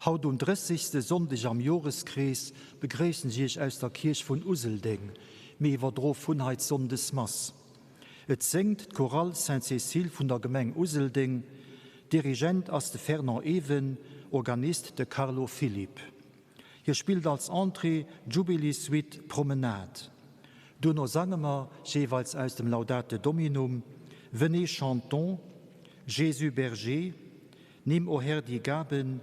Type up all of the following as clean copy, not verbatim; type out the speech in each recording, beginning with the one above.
Haut um drëssegste Sonndeg am Joreskrees begréissen ech Iech aus der Kierch vun Useldeng. Mir iwwerdro vun hei d'Sonndesmass. Et séngt d'Chorale Sainte-Cécile vun der Gemeng Useldeng. Dirigent ass de Fernand Even, Organist de Carlo Philipp. Hie spillt als Entrée d'Jubilee Suite Promenade. Duerno sange mer jeeweils aus dem Laudate Dominum, Venez chantons, Jésus berger, Nimm, o Herr, die Gaben,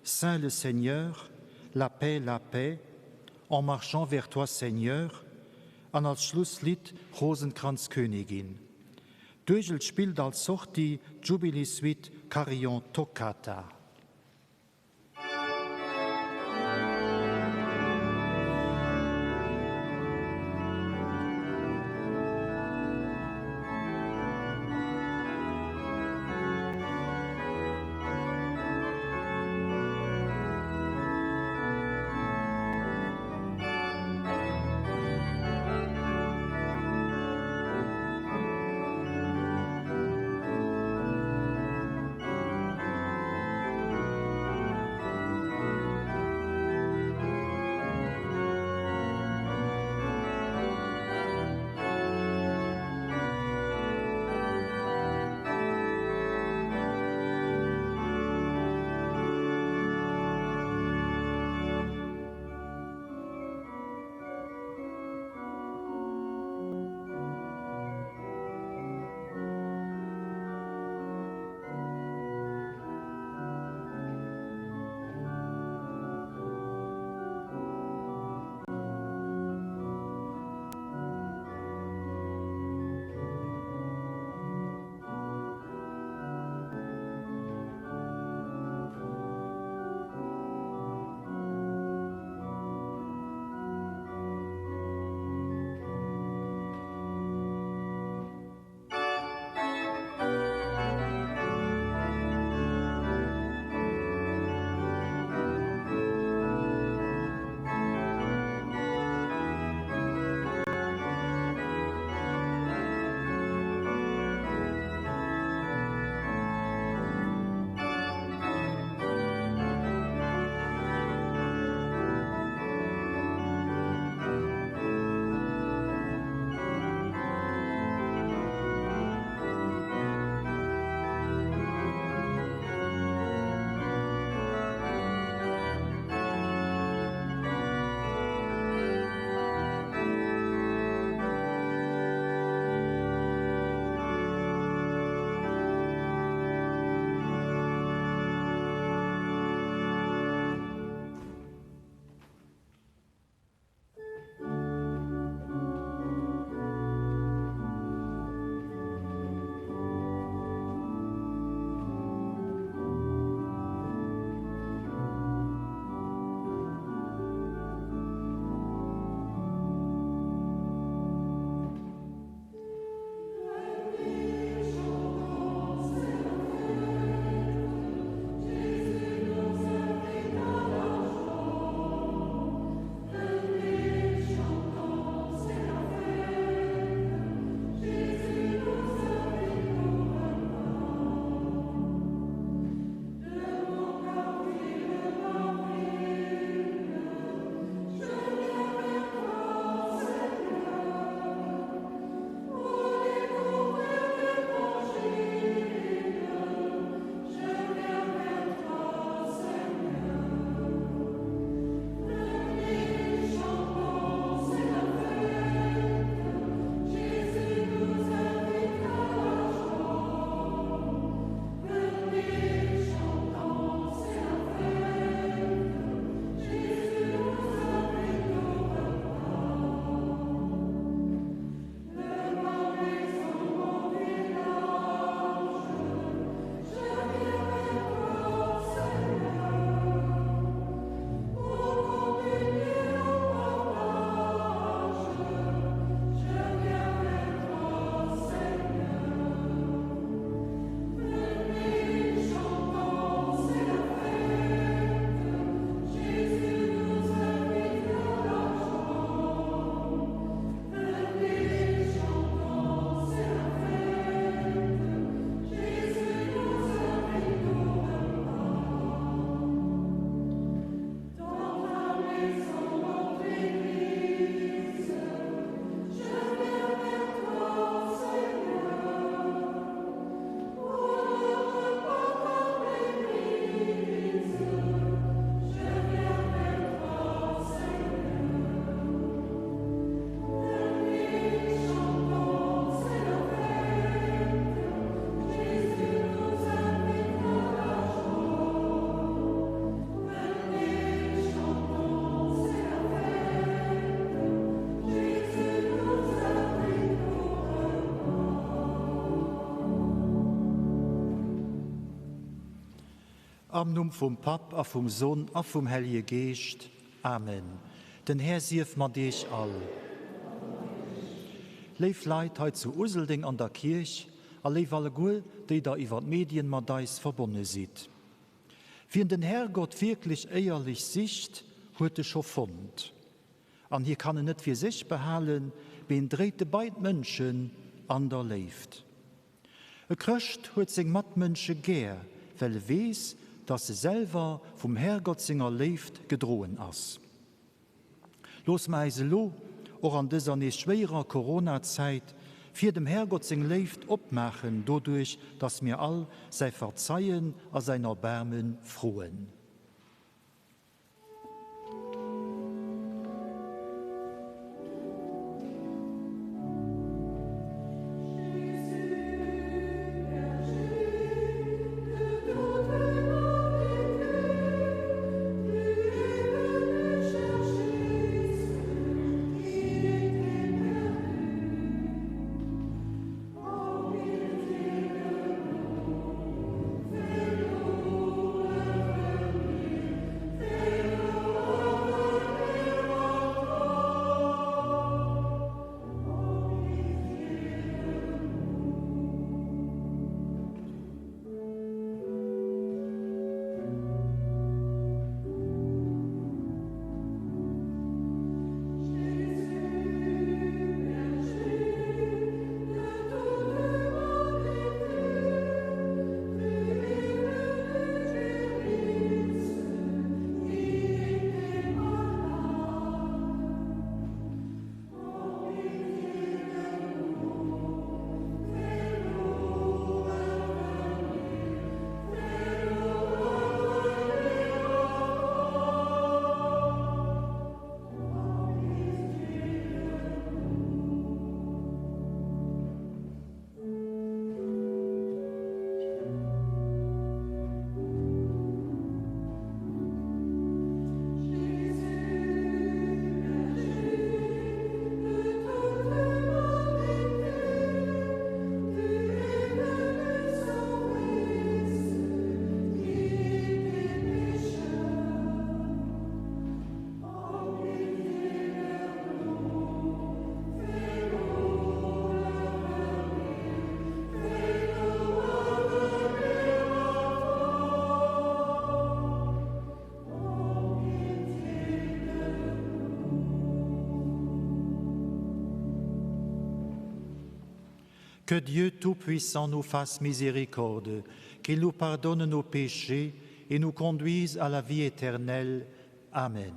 Saint le Seigneur, La paix, la paix, En marchant vers toi, Seigneur, an als Schlusslidd Rosenkranzkönigin. D'Uergel spillt als Sortie d'Jubilee Suite Carillon Toccata. Am Numm vum Papp a vum Sonn a vum Hellje Geescht. Amen. Den Här sief mat Iech all. Léif Leit hei zu Useldeng an der Kierch a léif alleguer, déi der iwwer d'Medien mat eis verbonne sidd. Wien den Herrgott wierklech éierlech sicht, huet e scho fonnt. An hie kann en net fir sech behalen, mee en dréit e bei d'Mënschen an der Léift. E Chrëscht huet seng Matmënsche gär, well e weess, dass e selwer vum Herrgott senger Léift gedroen ass. Loosse mer äis elo, och an dëser nees schwéierer Corona-Zäit, fir dem Herrgott seng Léift opmaachen, doduerch, dass mir all säi Verzeien a säin Erbaarme froen. Que Dieu Tout-Puissant nous fasse miséricorde, qu'il nous pardonne nos péchés et nous conduise à la vie éternelle. Amen.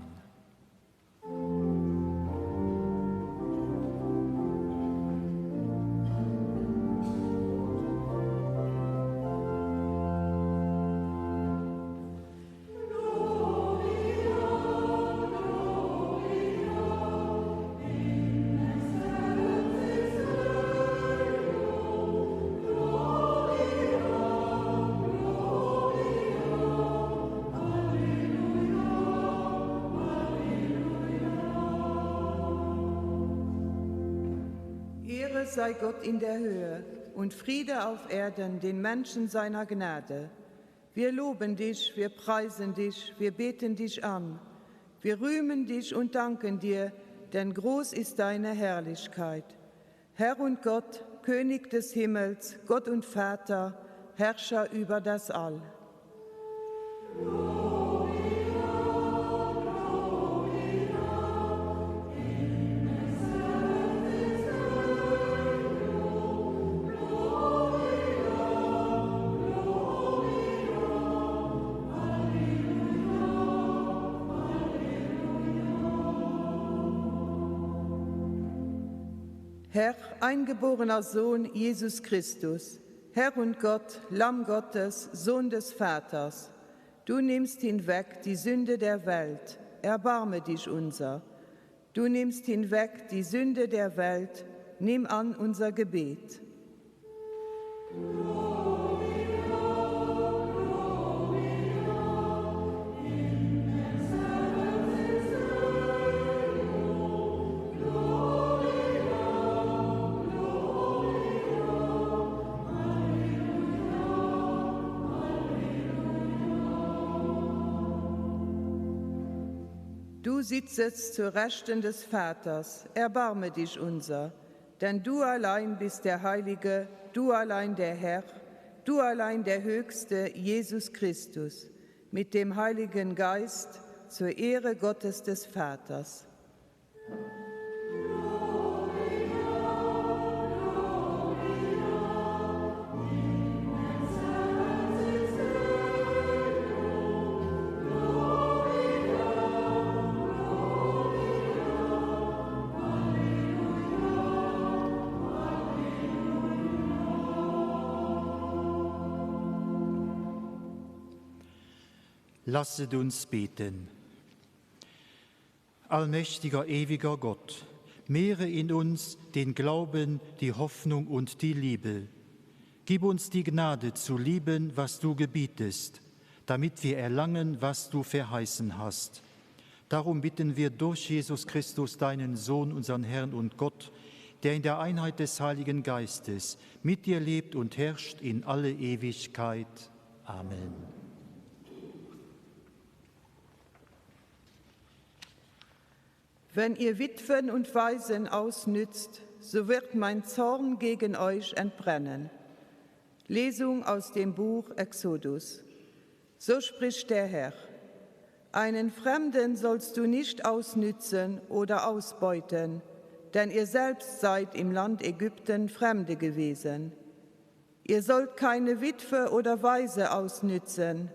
Ehre sei Gott in der Höhe und Friede auf Erden den Menschen seiner Gnade. Wir loben dich, wir preisen dich, wir beten dich an. Wir rühmen dich und danken dir, denn groß ist deine Herrlichkeit. Herr und Gott, König des Himmels, Gott und Vater, Herrscher über das All. Herr, eingeborener Sohn Jesus Christus, Herr und Gott, Lamm Gottes, Sohn des Vaters, du nimmst hinweg die Sünde der Welt, erbarme dich unser. Du nimmst hinweg die Sünde der Welt, nimm an unser Gebet. Du sitzest zur Rechten des Vaters, erbarme dich unser, denn du allein bist der Heilige, du allein der Herr, du allein der Höchste, Jesus Christus, mit dem Heiligen Geist, zur Ehre Gottes des Vaters. Lasset uns beten. Allmächtiger, ewiger Gott, mehre in uns den Glauben, die Hoffnung und die Liebe. Gib uns die Gnade zu lieben, was du gebietest, damit wir erlangen, was du verheißen hast. Darum bitten wir durch Jesus Christus, deinen Sohn, unseren Herrn und Gott, der in der Einheit des Heiligen Geistes mit dir lebt und herrscht in alle Ewigkeit. Amen. Wenn ihr Witwen und Waisen ausnützt, so wird mein Zorn gegen euch entbrennen. Lesung aus dem Buch Exodus. So spricht der Herr. Einen Fremden sollst du nicht ausnützen oder ausbeuten, denn ihr selbst seid im Land Ägypten Fremde gewesen. Ihr sollt keine Witwe oder Waise ausnützen.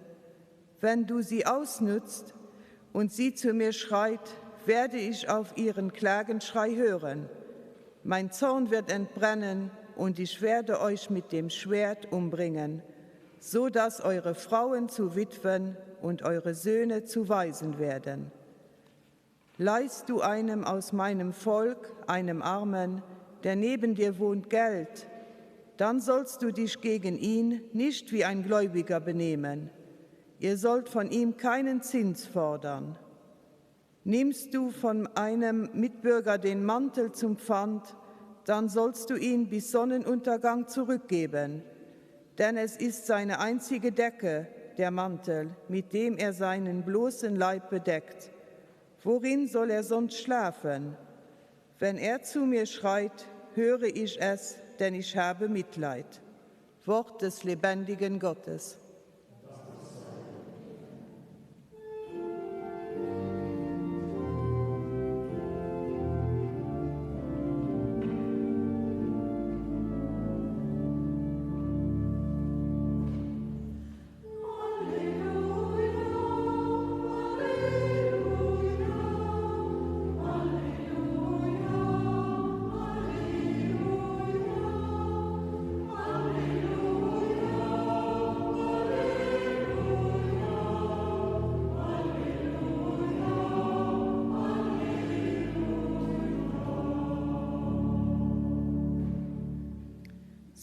Wenn du sie ausnützt und sie zu mir schreit, werde ich auf ihren Klagenschrei hören. Mein Zorn wird entbrennen und ich werde euch mit dem Schwert umbringen, so dass eure Frauen zu Witwen und eure Söhne zu Waisen werden. Leihst du einem aus meinem Volk, einem Armen, der neben dir wohnt, Geld, dann sollst du dich gegen ihn nicht wie ein Gläubiger benehmen. Ihr sollt von ihm keinen Zins fordern. Nimmst du von einem Mitbürger den Mantel zum Pfand, dann sollst du ihn bis Sonnenuntergang zurückgeben, denn es ist seine einzige Decke, der Mantel, mit dem er seinen bloßen Leib bedeckt. Worin soll er sonst schlafen? Wenn er zu mir schreit, höre ich es, denn ich habe Mitleid. Wort des lebendigen Gottes.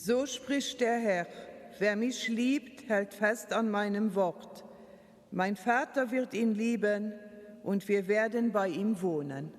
So spricht der Herr, wer mich liebt, hält fest an meinem Wort. Mein Vater wird ihn lieben und wir werden bei ihm wohnen.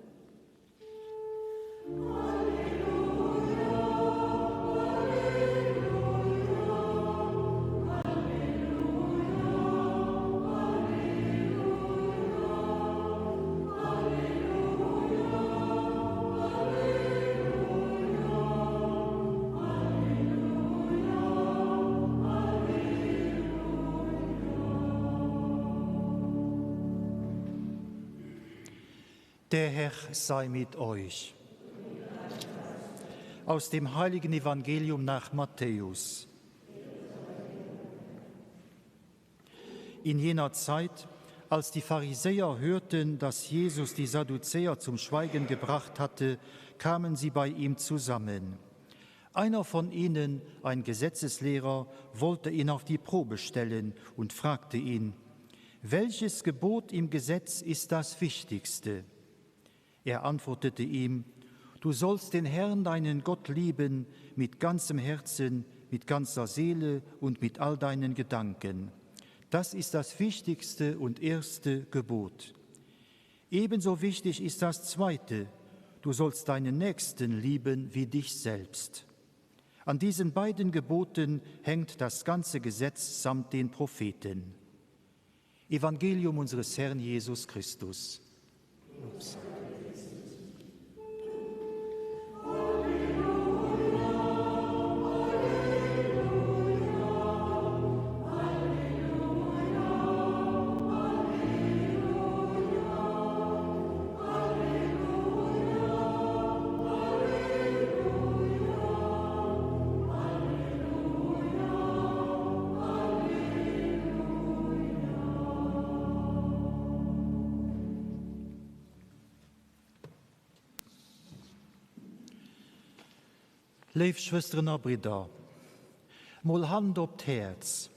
Der Herr sei mit euch. Aus dem heiligen Evangelium nach Matthäus. In jener Zeit, als die Pharisäer hörten, dass Jesus die Sadduzäer zum Schweigen gebracht hatte, kamen sie bei ihm zusammen. Einer von ihnen, ein Gesetzeslehrer, wollte ihn auf die Probe stellen und fragte ihn: Welches Gebot im Gesetz ist das wichtigste? Er antwortete ihm: Du sollst den Herrn, deinen Gott, lieben mit ganzem Herzen, mit ganzer Seele und mit all deinen Gedanken. Das ist das wichtigste und erste Gebot. Ebenso wichtig ist das zweite: Du sollst deinen Nächsten lieben wie dich selbst. An diesen beiden Geboten hängt das ganze Gesetz samt den Propheten. Evangelium unseres Herrn Jesus Christus. Léif Schwësteren a Bridder, mol Hand op d'Häerz,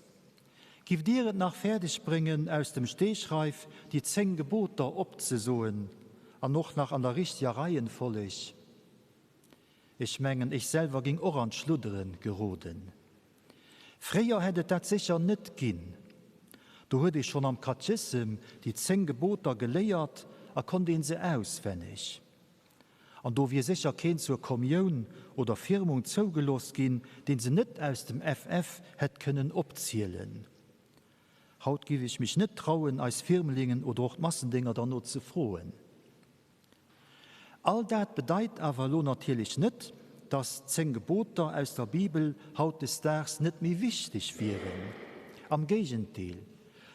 Giff Dir et nach fäerdeg bréngen, aus dem Stegreif déi 10 Geboter opzesoen an och nach an der richteger Reihenfolleg? Ech mengen, ech selwer ging och an d'Schludderen geroden. Fréier hätt et dat sécher net ginn. Do huet ee schonn am Katchëssem déi 10 Geboter geléiert a konnt een se auswenneg. An do wier sécher keen zur Kommioun oder Firmung zougelooss ginn, deen se net aus dem FF hätt kënnen opzielen. Haut giff ech mech net trauen, eis Firmlingen oder och d'Massendénger derno ze froen. All dat bedeit awer elo natierlech net, dass d'Zéng Geboter aus der Bibel hautdesdaags net méi wichteg wieren. Am Géigendeel,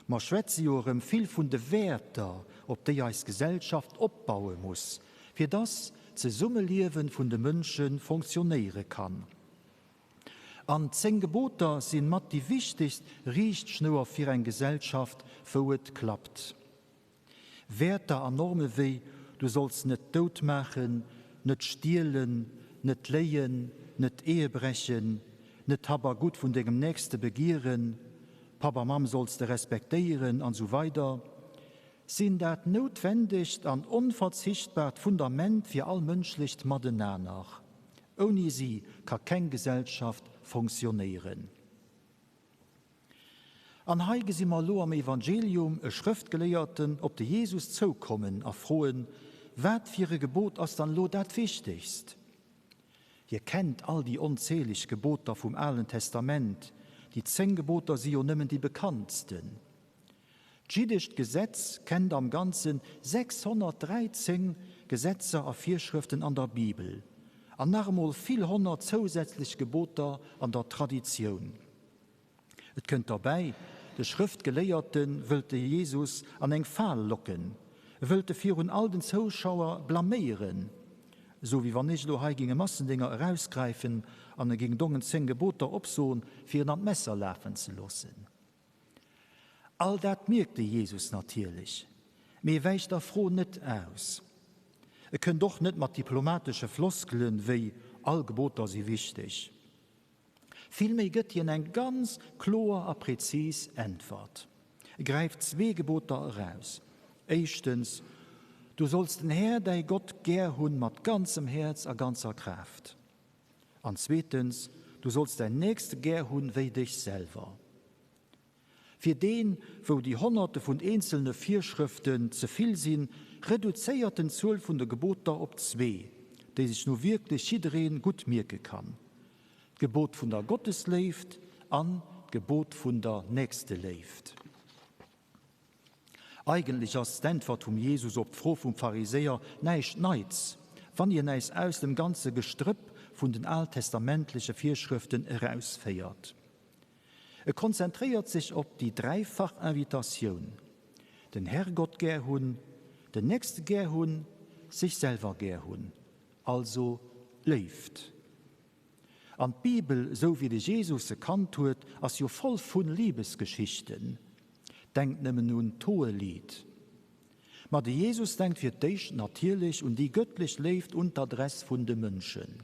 mer schwätze jo erëm vill vun de Wäerter, op déi eis Gesellschaft opbaue muss, fir dass d'Zesummeliewe vun de Mënsche fonctionnéiere kann. An d'Zéng Geboter sinn mat déi wichtegst Riichtschnouer fir eng Gesellschaft, wou et klappt. Wäerter an Norme wéi, du solls net dout maachen, net stielen, net léien, net Ehe brechen, net Hab a Gutt vun dengem Nächste begieren, Papp a Mamm solls de respektéieren an esou weider sinn dat noutwendegt an onverzichtbart Fundament fir all mënschlecht Matenaner. Ouni si ka keng Gesellschaft fonctionnéieren. An hei gesi mer elo am Evangelium e Schrëftgeléierten op de Jesus zoukommen a froen, Wat fir e Gebot ass dann elo dat wichtegst? Hie kennt all déi onzähleg Geboter vum Alen Testament, déi 10 Geboter si jo nëmmen déi bekanntsten. D'jiddescht Gesetz kennt am Ganze 613 Gesetzer a Virschrëften an der Bibel an nach emol vill honnert zousätzlech Geboter an der Traditioun. Et kënnt derbäi, de Schrëftgeléierte wëllt de Jesus an eng Fal locken, e wëllt e virun all den Zouschauer blaméieren, esou wéi wann ech elo hei géing e Massendénger erausgräifen an e géing dongen 10 Geboter opsoen, fir en an d'Messer lafen ze loossen. All dat mierkt de Jesus natierlech, mee e wäicht der Fro net aus. E kënnt och net mat diplomatesche Floskelen wéi all Geboter si wichteg. Villméi gëtt hien eng ganz kloer a prezis Äntwert. E gräift zwee Geboter eraus. Éischtens, Du solls den Här, däi Gott, gär hunn mat ganzem Häerz a ganzer Kraaft. An zweetens, Du solls däin Nächste gär hunn wéi dech selwer. Fir deen, wou déi Honnerte vun eenzelne Virschrëften ze vill sinn, reduzéiert en d'Zuel vun de Geboter op zwee, déi sech nu wierklech jidderee gutt mierke kann, d'Gebot vun der Gottesléift an d'Gebot vun der Nächsteléift. Eigentlech ass d'Äntwert vum Jesus op d'Fro vum Pharisäer näischt Neits, wann hien äis aus dem ganze Gestrëpp vun den altestamentleche Virschrëften erausféiert. E konzentréiert sech op déi dräifach Invitatioun, den Herrgott gär hunn, den Nächste gär hunn, sech selwer gär hunn, also Léift. An d'Bibel, esou wéi de Jesus se kannt huet, ass jo voll vu Libesgeschichten. Denkt nëmmen un d'Hohelied. Ma de Jesus denkt fir d'éischt natierlech un déi gëttlech Léift un d'Adress vun de Mënschen.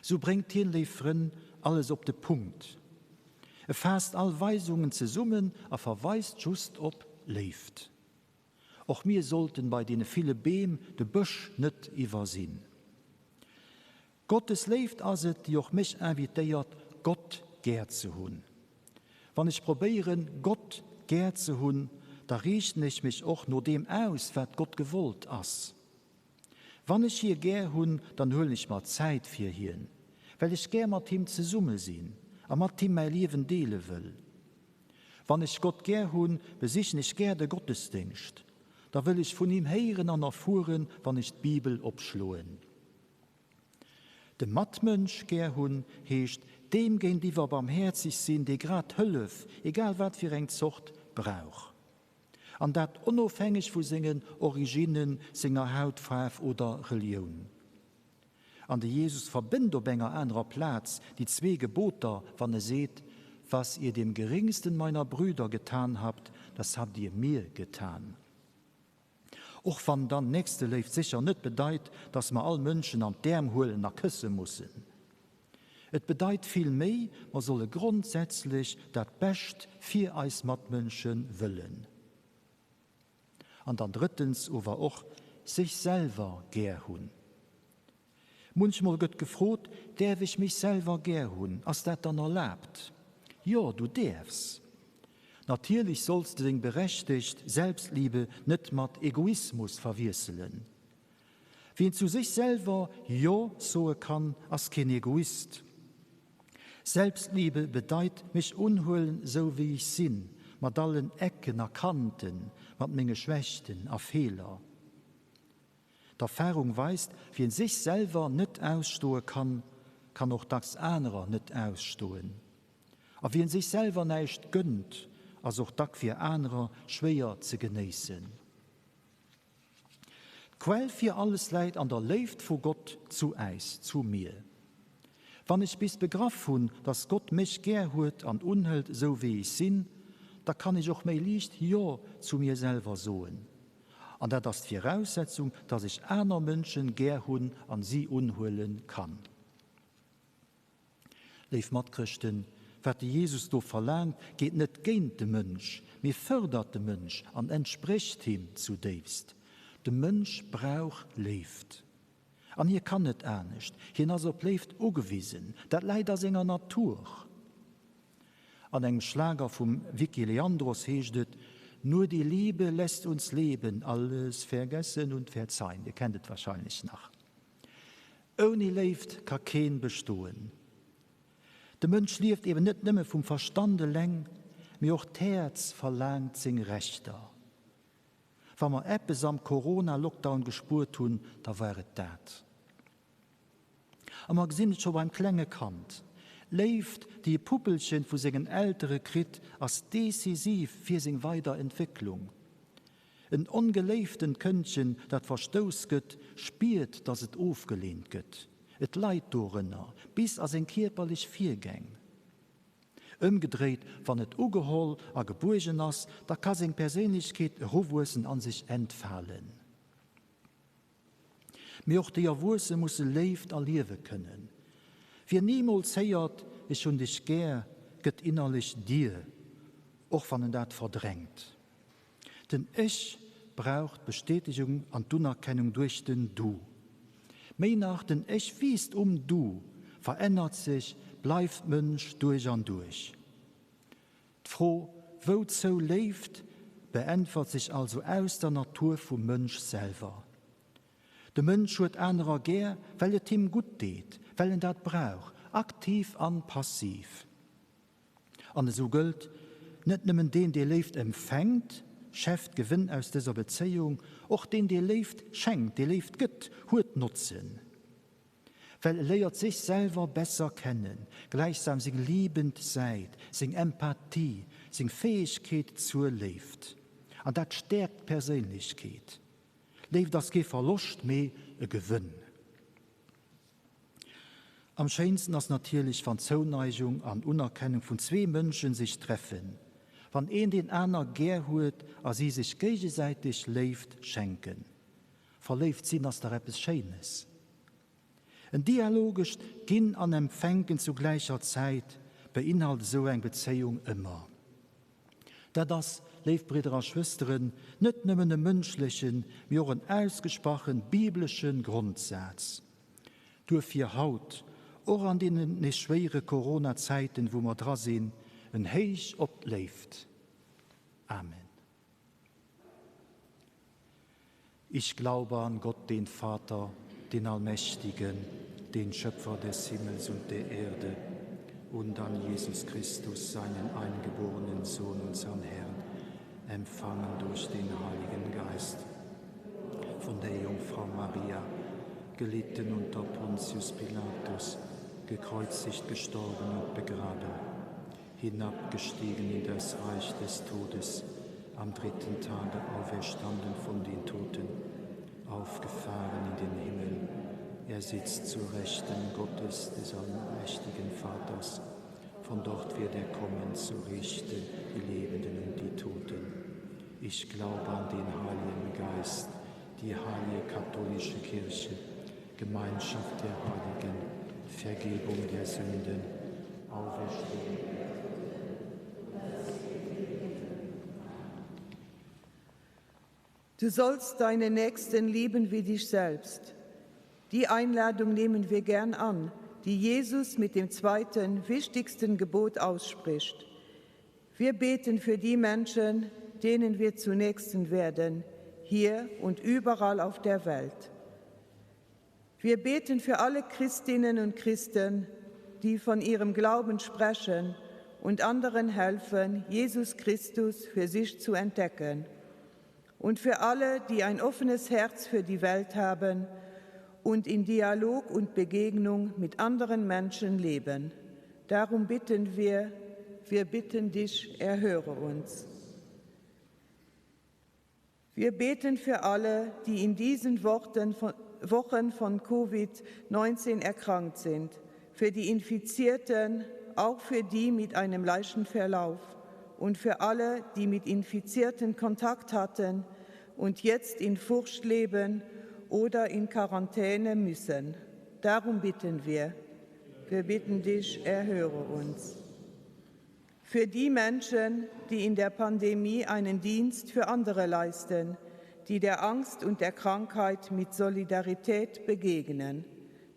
Sou bréngt hien, léif Frënn, alles op de Punkt. E faasst all Weisungen zesummen a verweist just op Léift. Och mir sollten bei deene ville Beem de Bësch net iwwersinn. Gottes Léift ass et, déi och mech invitéiert, Gott gär ze hunn. Wann ech probéieren, Gott gär ze hunn, da riichten ech mech och no deem aus, wat Gott gewollt ass. Wann ech hie gär hunn, dann huelen ech mer Zäit fir hien, well ech gär mat him zesumme sinn a mat him mäi Liewen deele wëll. Wann ech Gott gär hunn, besichen ech gär de Gottesdéngscht. Da wëll ech vun him héieren an erfueren, wann ech d'Bibel opschloen. De Matmënsch gär hunn heescht deem géintiwwer barmhäerzeg sinn, dee grad Hëllef, egal wat fir eng Zort, brauch. An dat onofhängeg vu sengen Originnen, senger Hautfaarf oder Relioun. An de Jesus verbënnt op enger anerer Plaz déi zwee Geboter, wann e seet, Was ihr dem geringsten meiner Brüder getan habt, das habt ihr mir getan. Och wann dann Nächsteléift sécher net bedeit, dass mer all Mënschen an d'Äerm huelen a kësse mussen. Et bedeit vill méi, mer solle grondsätzlech dat Bescht fir eis Matmënsche wëllen. An dann drëttens ower och, sech selwer gär hunn. Munchmol gëtt gefrot, Däerf ech mech selwer gär hunn? Ass dat dann erlaabt? Jo, du däerfs. Natierlech solls de deng berechtegt Selbstliebe net mat Egoismus verwiesselen. Wien zu sech selwer Jo soe kann, ass keen Egoist. Selbstliebe bedeit, mech unhuelen sou wéi ech sinn, mat allen Ecken a Kanten, mat menge Schwächten a Feeler. D'Erfarung weist, wien sech selwer net ausstoe kann, kann och dacks anerer net ausstoen. A wien sech selwer näischt gënnt, ass och dack fir anerer schwéier ze genéissen. D'Quell fir alles läit an der Léift vu Gott zu äis, zu mir. Wann ech bis begraff hunn, dass Gott mech gär huet an unhëlt esou wéi ech sinn, da kann ech och méi liicht Jo zu mir selwer soen. An dat ass d'Viraussetzung, dass ech aner Mënschen gär hunn an si unhuelen kann. Léif Matchrëschten, wat de Jesus do verlaangt, geet net géint de Mënsch, mee fërdert de Mënsch an entsprécht him zudéifst. De Mënsch brauch Léift. An hie kann net anescht, hien ass op Léift ugewisen, dat läit a senger Natur. An engem Schlager vum Vicky Leandros heescht et, Nur die Liebe lässt uns leben, alles vergessen und verzeihen. Dir kennt et wahrscheinlech nach. Ouni Léift ka keen bestoen. De Mënsch lieft eben net nëmme vum Verstand eleng, mee och d'Häerz verlaangt seng Rechter. Wa mer eppes am Corona-Lockdown gespuert hunn, da war et dat. A mer gesinn et scho beim klenge Kand, Léift, déi e Puppelchen vu sengen Eltere kritt, ass decisiv fir seng weider Entwécklung. En ongeléiftent Këndchen, dat verstouss gëtt, spiert, dass et ofgeleent gëtt. Et leit dorënner, bis a seng kierperlech Virgäng. Ëmgedréit, wann et ugeholl a gebuergen ass, da ka seng Perséinlechkeet eruwuessen a sech entfalen. Mee och déi Erwuesse musse Léift erliewe kënnen. Wien nimools héiert, Ech hunn dech gär, gëtt innerlech dier, och wann en dat verdrängt. Den Ech brauch d'Bestätegung an d'Unerkennung duerch den Du. Méi nach, den Ech wiisst um Du, verännert sech, bleift Mënsch duerch an duerch. D'Fro Wouzou Léift? beäntwert sech also aus der Natur vum Mënsch selwer. De Mënsch huet anerer gär, well et him gutt deet, well en dat brauch, aktiv an passiv. An esou gëllt, Net nëmmen deen, dee Léift empfänkt, schäfft Gewënn aus dëser Bezéiung, och deen, dee Léift schenkt, dee Léift gëtt, huet Notzen. Well e léiert sech selwer besser kennen, gläichsam seng liebend Säit, seng Empathie, seng Fäegkeet zur Léift. An dat stäerkt d'Perséinlechkeet. Léift ass kee Verloscht, mee e Gewënn. Am schéinsten ass natierlech, wann Zouneigung an Unerkennung vun zwee Mënschen sech treffen, wann een deen aner gär huet a si sech géigesäiteg Léift schenken. Verléift sinn ass dach eppes Schéines. En dialogescht Ginn an Empfänken zu gläicher Zäit beinhalt esou eng Bezéiung ëmmer. Dat ass, léif Bridder a Schwësteren, net nëmmen e mënschlechen, mee och en ausgesprachen bibleschen Grondsaz. Duerfir haut, och an deenen nees schwéiere Corona-Zäiten, wou mer dra sinn, en Héich op d'Léift. Amen. Ich glaube an Gott, den Vater, den Allmächtigen, den Schöpfer des Himmels und der Erde, und an Jesus Christus, seinen eingeborenen Sohn, unseren Herrn, empfangen durch den Heiligen Geist, Jungfrau Maria, gelitten unter Pontius Pilatus, gekreuzigt, gestorben und begraben, hinabgestiegen in das Reich des Todes, am dritten Tage auferstanden von den Toten, aufgefahren in den Himmel. Er sitzt zu Rechten Gottes des allmächtigen Vaters. Von dort wird er kommen, zu richten die Lebenden und die Toten. Ich glaube an den Heiligen Geist, die heilige katholische Kirche, Gemeinschaft der Heiligen, Vergebung der Sünden, Auferstehung. Du sollst deinen Nächsten lieben wie dich selbst. Die Einladung nehmen wir gern an, die Jesus mit dem zweiten, wichtigsten Gebot ausspricht. Wir beten für die Menschen, denen wir zu Nächsten werden, hier und überall auf der Welt. Wir beten für alle Christinnen und Christen, die von ihrem Glauben sprechen und anderen helfen, Jesus Christus für sich zu entdecken. Und für alle, die ein offenes Herz für die Welt haben und in Dialog und Begegnung mit anderen Menschen leben. Darum bitten wir, wir bitten dich, erhöre uns. Wir beten für alle, die in diesen Worten von, Wochen von Covid-19 erkrankt sind, für die Infizierten, auch für die mit einem leichten Verlauf und für alle, die mit Infizierten Kontakt hatten und jetzt in Furcht leben oder in Quarantäne müssen. Darum bitten wir. Wir bitten dich, erhöre uns. Für die Menschen, die in der Pandemie einen Dienst für andere leisten, die der Angst und der Krankheit mit Solidarität begegnen.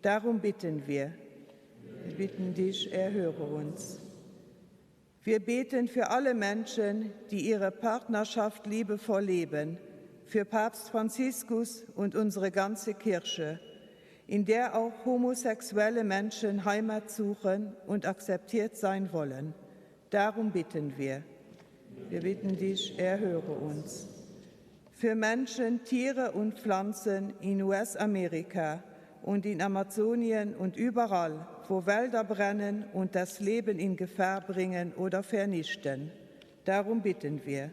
Darum bitten wir. Wir bitten dich, erhöre uns. Wir beten für alle Menschen, die ihre Partnerschaft liebevoll leben, für Papst Franziskus und unsere ganze Kirche, in der auch homosexuelle Menschen Heimat suchen und akzeptiert sein wollen. Darum bitten wir. Wir bitten dich, erhöre uns. Für Menschen, Tiere und Pflanzen in US-Amerika und in Amazonien und überall, wo Wälder brennen und das Leben in Gefahr bringen oder vernichten. Darum bitten wir.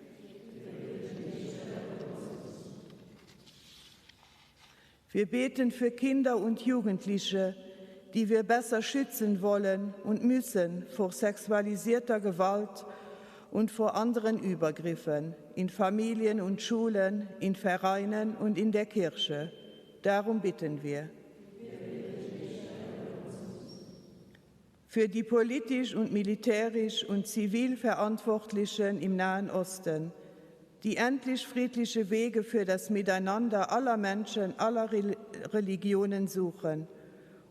Wir beten für Kinder und Jugendliche, die wir besser schützen wollen und müssen vor sexualisierter Gewalt und vor anderen Übergriffen in Familien und Schulen, in Vereinen und in der Kirche. Darum bitten wir. Für die politisch und militärisch und zivil Verantwortlichen im Nahen Osten, die endlich friedliche Wege für das Miteinander aller Menschen aller Religionen suchen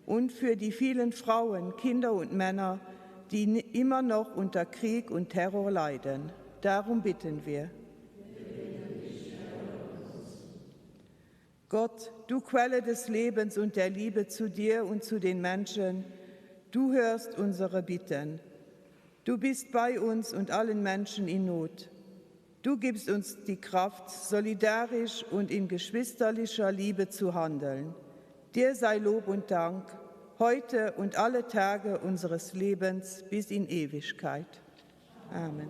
und für die vielen Frauen, Kinder und Männer, die immer noch unter Krieg und Terror leiden. Darum bitten wir. Gott, du Quelle des Lebens und der Liebe zu dir und zu den Menschen, du hörst unsere Bitten. Du bist bei uns und allen Menschen in Not. Du gibst uns die Kraft, solidarisch und in geschwisterlicher Liebe zu handeln. Dir sei Lob und Dank, heute und alle Tage unseres Lebens bis in Ewigkeit. Amen.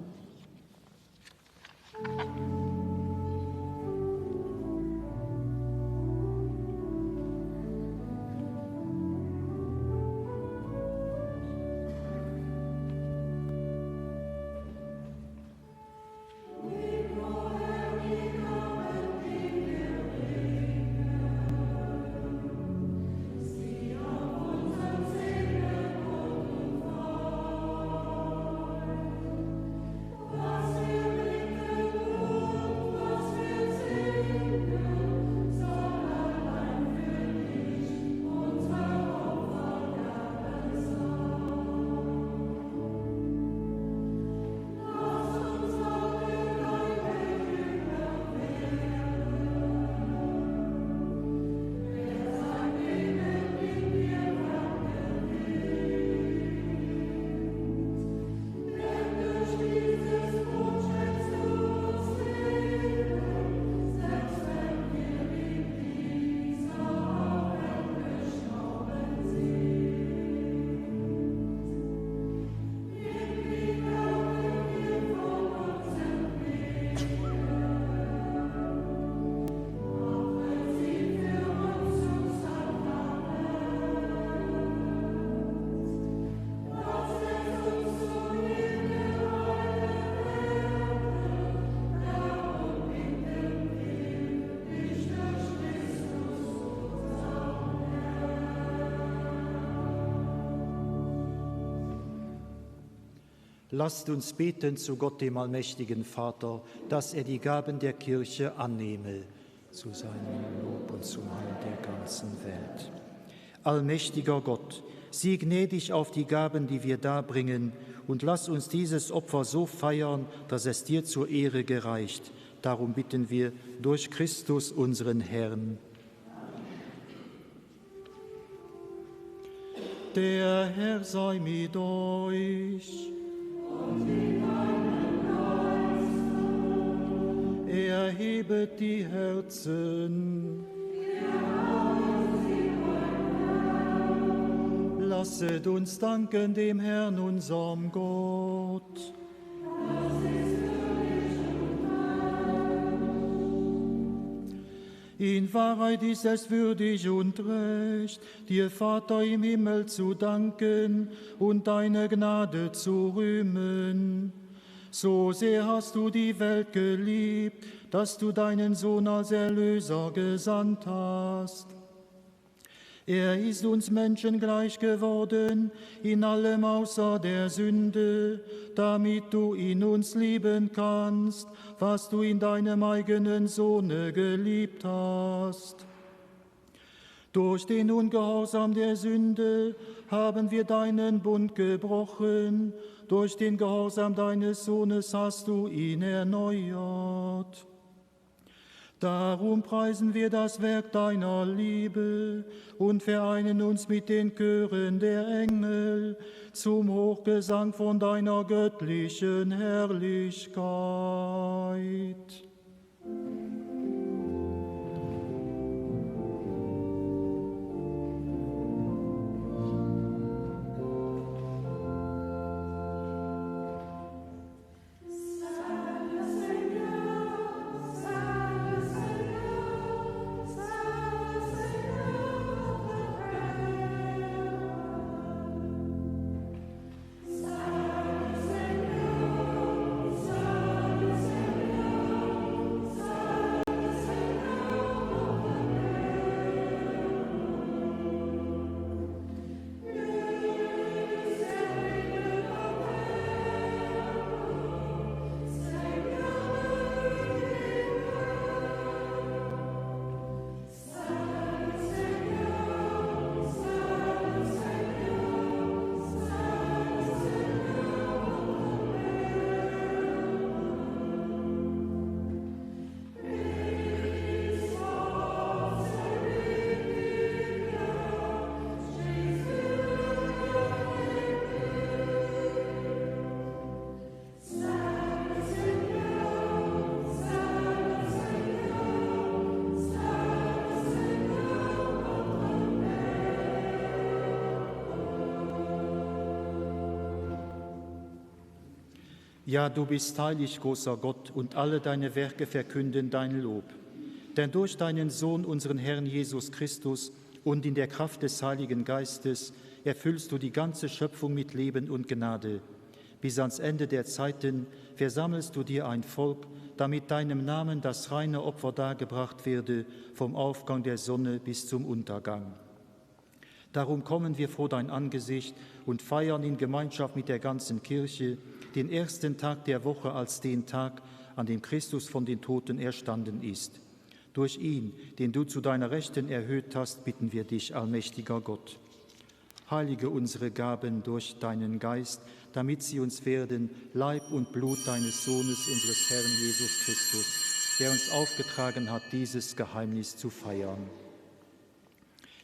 Lasst uns beten zu Gott, dem allmächtigen Vater, dass er die Gaben der Kirche annehme, zu seinem Lob und zum Heil der ganzen Welt. Allmächtiger Gott, sieh gnädig auf die Gaben, die wir darbringen, und lass uns dieses Opfer so feiern, dass es dir zur Ehre gereicht. Darum bitten wir durch Christus unseren Herrn. Der Herr sei mit euch. Und mit deinem Geist. Erhebet die Herzen. Lasset uns danken dem Herrn, unserem Gott. In Wahrheit ist es würdig und recht, dir Vater im Himmel zu danken und deine Gnade zu rühmen. So sehr hast du die Welt geliebt, dass du deinen Sohn als Erlöser gesandt hast. Er ist uns Menschen gleich geworden, in allem außer der Sünde, damit du in uns lieben kannst, was du in deinem eigenen Sohne geliebt hast. Durch den Ungehorsam der Sünde haben wir deinen Bund gebrochen, durch den Gehorsam deines Sohnes hast du ihn erneuert. Darum preisen wir das Werk deiner Liebe und vereinen uns mit den Chören der Engel zum Hochgesang von deiner göttlichen Herrlichkeit. Ja, du bist heilig, großer Gott, und alle deine Werke verkünden dein Lob. Denn durch deinen Sohn, unseren Herrn Jesus Christus, und in der Kraft des Heiligen Geistes erfüllst du die ganze Schöpfung mit Leben und Gnade. Bis ans Ende der Zeiten versammelst du dir ein Volk, damit deinem Namen das reine Opfer dargebracht werde, vom Aufgang der Sonne bis zum Untergang. Darum kommen wir vor dein Angesicht und feiern in Gemeinschaft mit der ganzen Kirche den ersten Tag der Woche als den Tag, an dem Christus von den Toten erstanden ist. Durch ihn, den du zu deiner Rechten erhöht hast, bitten wir dich, allmächtiger Gott. Heilige unsere Gaben durch deinen Geist, damit sie uns werden Leib und Blut deines Sohnes, unseres Herrn Jesus Christus, der uns aufgetragen hat, dieses Geheimnis zu feiern.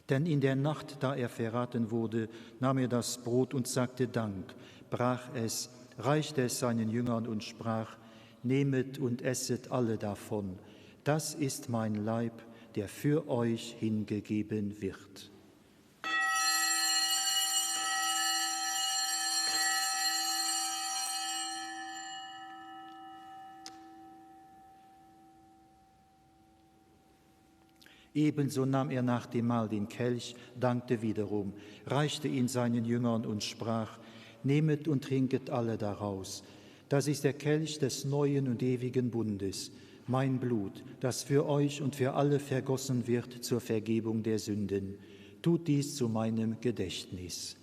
Denn in der Nacht, da er verraten wurde, nahm er das Brot und sagte Dank, brach es, reichte es seinen Jüngern und sprach: Nehmet und esset alle davon. Das ist mein Leib, der für euch hingegeben wird. Ebenso nahm er nach dem Mahl den Kelch, dankte wiederum, reichte ihn seinen Jüngern und sprach: Nehmet und trinket alle daraus. Das ist der Kelch des neuen und ewigen Bundes, mein Blut, das für euch und für alle vergossen wird zur Vergebung der Sünden. Tut dies zu meinem Gedächtnis.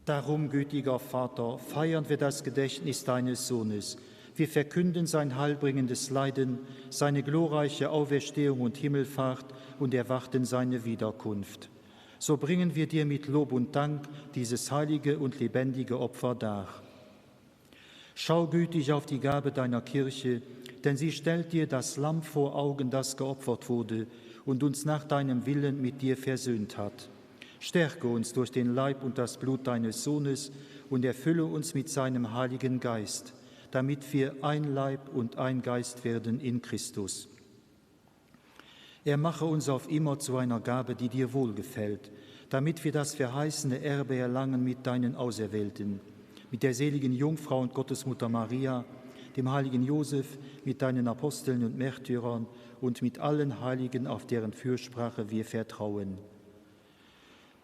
Darum, gütiger Vater, feiern wir das Gedächtnis deines Sohnes. Wir verkünden sein heilbringendes Leiden, seine glorreiche Auferstehung und Himmelfahrt und erwarten seine Wiederkunft. So bringen wir dir mit Lob und Dank dieses heilige und lebendige Opfer dar. Schau gütig auf die Gabe deiner Kirche, denn sie stellt dir das Lamm vor Augen, das geopfert wurde und uns nach deinem Willen mit dir versöhnt hat. Stärke uns durch den Leib und das Blut deines Sohnes und erfülle uns mit seinem Heiligen Geist, damit wir ein Leib und ein Geist werden in Christus. Er mache uns auf immer zu einer Gabe, die dir wohlgefällt, damit wir das verheißene Erbe erlangen mit deinen Auserwählten, mit der seligen Jungfrau und Gottesmutter Maria, dem heiligen Josef, mit deinen Aposteln und Märtyrern und mit allen Heiligen, auf deren Fürsprache wir vertrauen.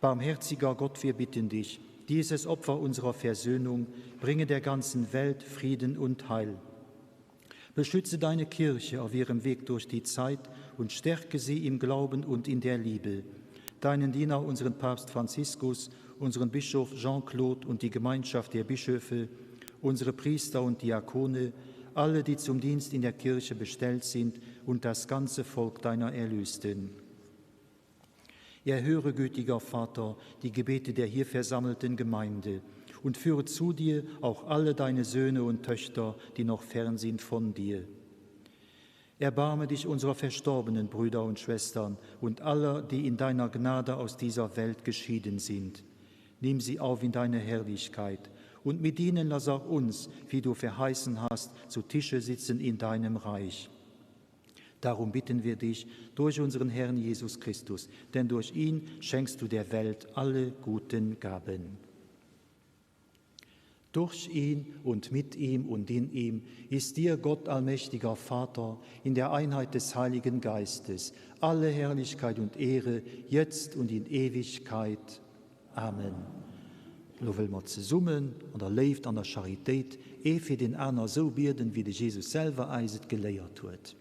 Barmherziger Gott, wir bitten dich, dieses Opfer unserer Versöhnung bringe der ganzen Welt Frieden und Heil. Beschütze deine Kirche auf ihrem Weg durch die Zeit und stärke sie im Glauben und in der Liebe. Deinen Diener, unseren Papst Franziskus, unseren Bischof Jean-Claude und die Gemeinschaft der Bischöfe, unsere Priester und Diakone, alle, die zum Dienst in der Kirche bestellt sind und das ganze Volk deiner Erlösten. Erhöre, gütiger Vater, die Gebete der hier versammelten Gemeinde und führe zu dir auch alle deine Söhne und Töchter, die noch fern sind von dir. Erbarme dich unserer verstorbenen Brüder und Schwestern und aller, die in deiner Gnade aus dieser Welt geschieden sind. Nimm sie auf in deine Herrlichkeit und mit ihnen lass auch uns, wie du verheißen hast, zu Tische sitzen in deinem Reich. Darum bitten wir dich durch unseren Herrn Jesus Christus, denn durch ihn schenkst du der Welt alle guten Gaben. Durch ihn und mit ihm und in ihm ist dir Gott allmächtiger Vater in der Einheit des Heiligen Geistes alle Herrlichkeit und Ehre jetzt und in Ewigkeit. Amen. Elo wëlle mer zesummen an der Léift an der Charitéit ee fir deen aner esou bieden, wéi de Jesus selwer eis et geléiert huet.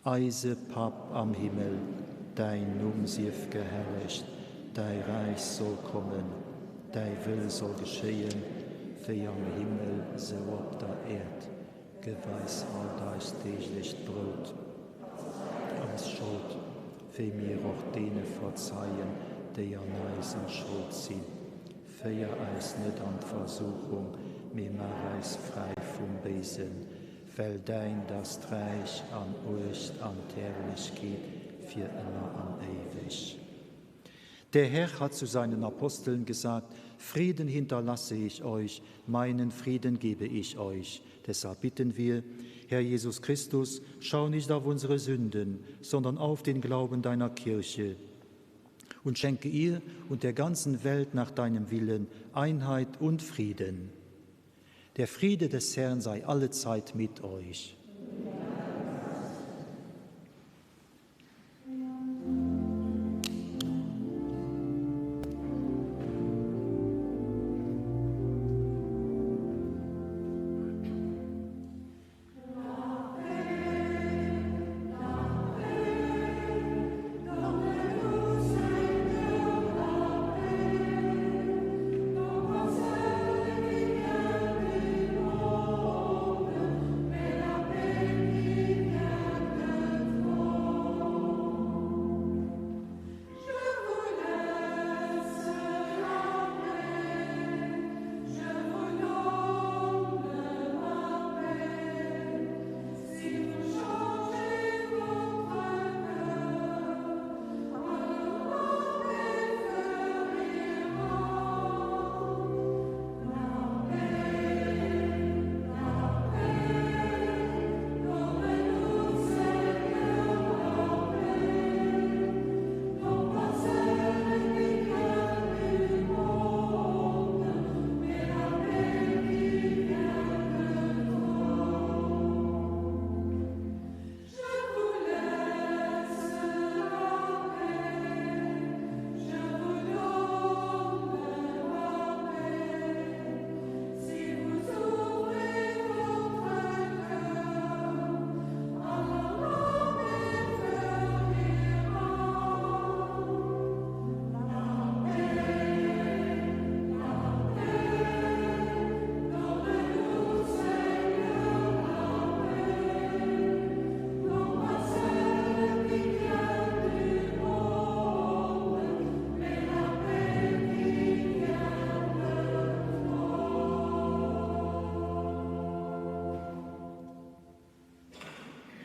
Eise Papp am Himmel, däin Numm sief gehellegt, däi Räich soll kommen, däi Wëll soll geschéien, wéi am Himmel, sou op der Äerd. Gëff eis haut eist deeglecht Brout. Eis Schold, wéi mir och deene verzeien, déi an eis a Schold sinn. Féier eis net an d'Versuchung, mee maach eis fräi vum Béisen. Well däint ass d'Räich an d'Muecht an d'Herrlechkeet fir ëmmer an éiweg. Der Herr hat zu seinen Aposteln gesagt, Frieden hinterlasse ich euch, meinen Frieden gebe ich euch. Deshalb bitten wir, Herr Jesus Christus, schau nicht auf unsere Sünden, sondern auf den Glauben deiner Kirche und schenke ihr und der ganzen Welt nach deinem Willen Einheit und Frieden. Der Friede des Herrn sei allezeit mit euch.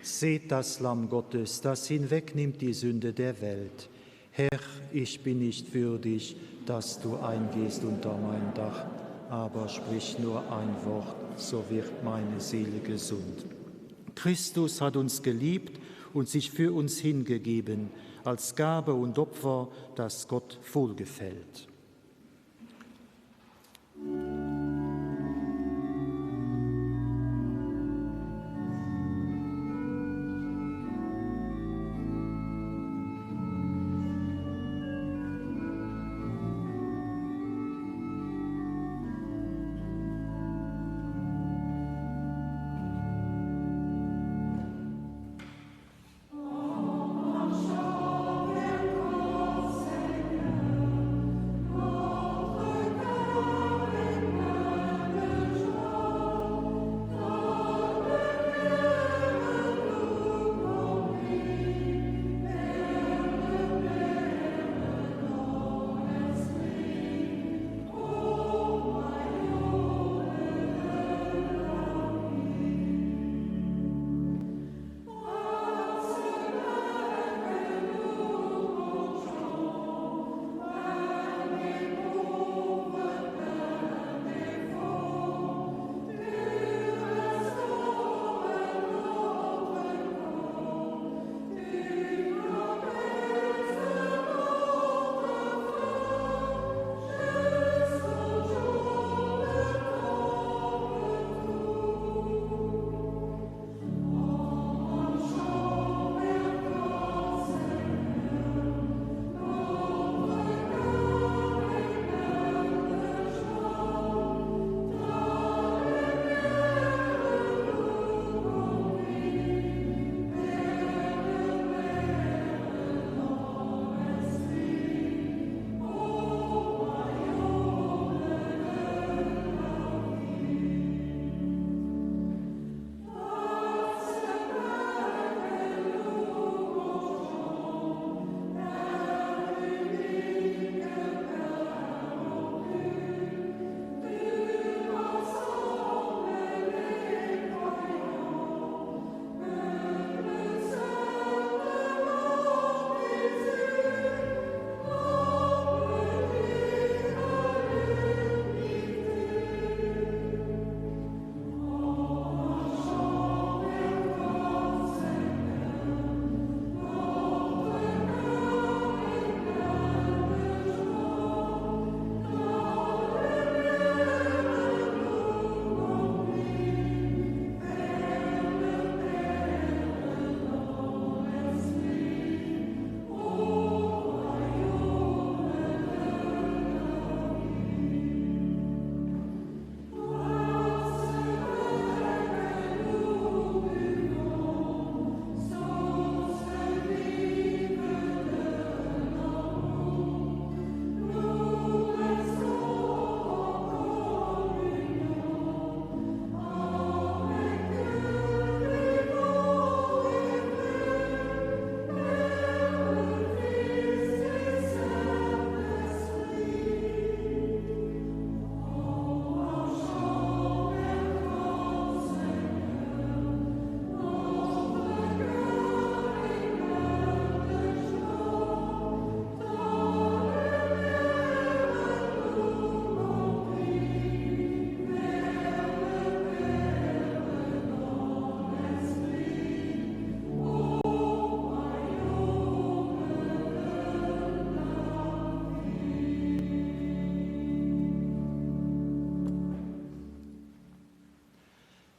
Seht das Lamm Gottes, das hinwegnimmt die Sünde der Welt. Herr, ich bin nicht würdig, dass du eingehst unter mein Dach, aber sprich nur ein Wort, so wird meine Seele gesund. Christus hat uns geliebt und sich für uns hingegeben, als Gabe und Opfer, das Gott wohlgefällt.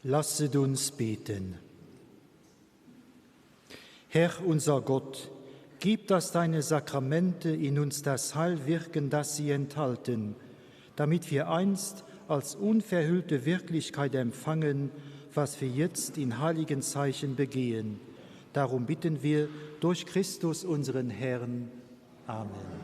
Lasset uns beten. Herr unser Gott, gib, dass deine Sakramente in uns das Heil wirken, das sie enthalten, damit wir einst als unverhüllte Wirklichkeit empfangen, was wir jetzt in heiligen Zeichen begehen. Darum bitten wir durch Christus unseren Herrn. Amen.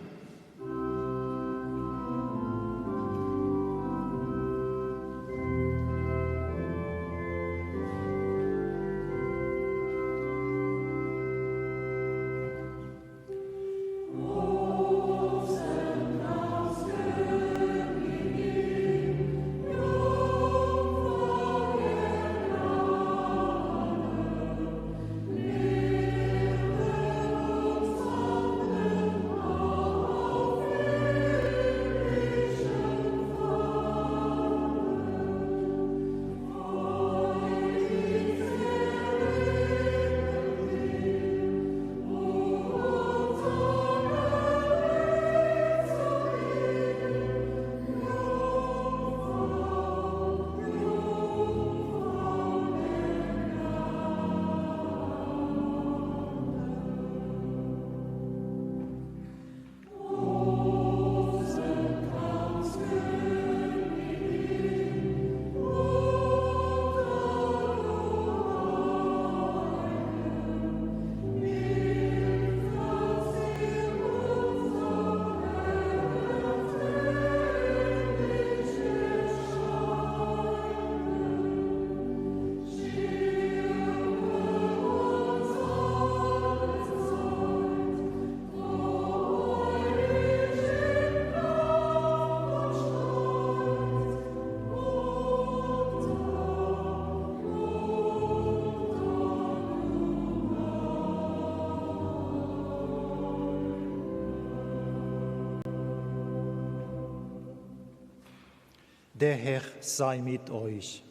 Der Herr sei mit euch.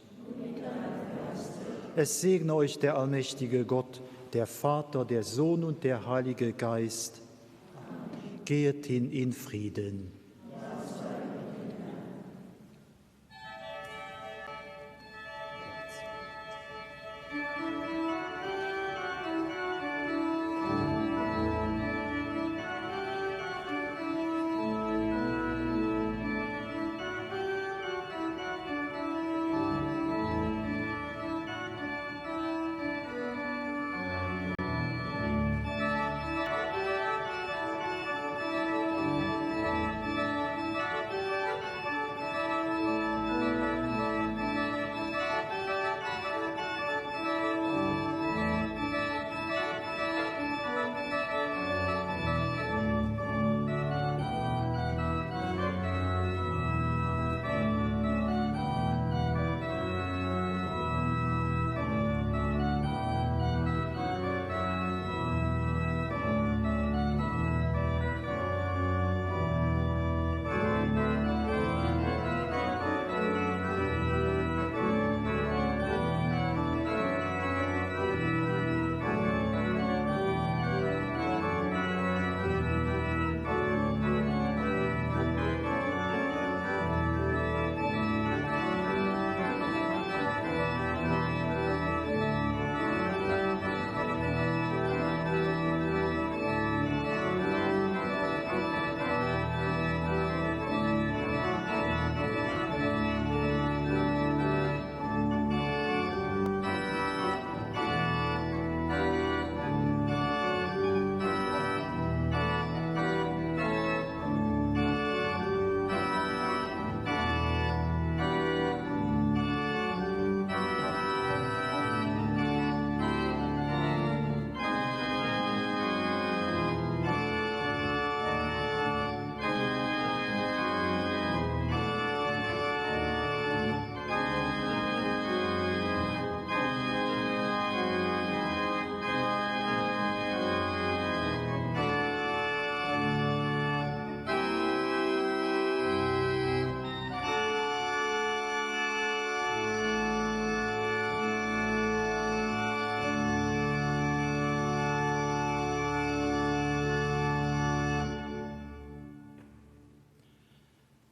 Es segne euch der allmächtige Gott, der Vater, der Sohn und der Heilige Geist. Gehet hin in Frieden.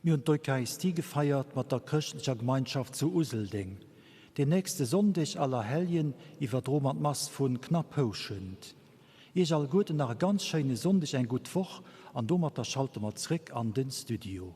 Mir hunn d'Eucharistie gefeiert mat der chrëschtlecher Gemeinschaft zu Useldeng. Den nächste Sonndeg, Allerhelljen, iwwerdroe mer d'Mass vu Knapphouschent. Iech alleguerten nach e ganz schéine Sonndeg, eng gutt Woch an domatter schalte mer zréck an den Studio.